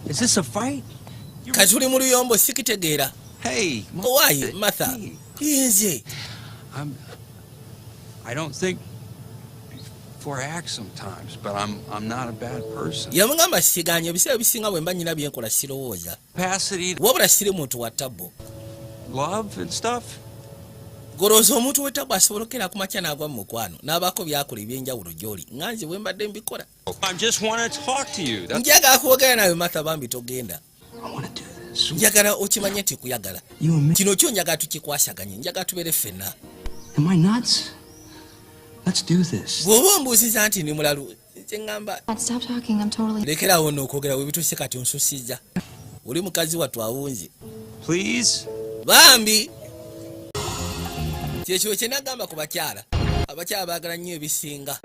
Is this a fight? Kati tuli mu luyombo, sikitegeera. Hey, Owaayi Martha, nze. I don't think before I act sometimes, but I'm not a bad person. Yamugamba, siganya ebiseera ebisinga bwe mba nyina byenkola sirowooza. Capacity, Wabula siri muntu wa tabbo. Love and stuff. Golowooza omuntu w'ettabbu asobola okukera ku makya n'agwa mu mukwano n'abaako byakola ebyenjawulo gy'oli, nga nze bwe mbadde mbikola? I just want to talk to you. That's Njagala kwogera nawe, Martha, bambi togenda. I want to do this. Njagala okimanye nti kuyagala. You and me. Kino kyo njagala tukikwasaganye, njagala tubeere ffenna. Am I nuts? Let's do this. Bw'oba ombuuziza nti ndi mulalu, nze ŋŋamba. Dad, stop talking. I'm totally. Lekerawo nno okwogera, we bituuse kati onsusizza, oli mukazi wattu awunze. Please? Bambi, kyekyo kye nagamba ku bakyala, abakyala baagala nnyo ebisinga.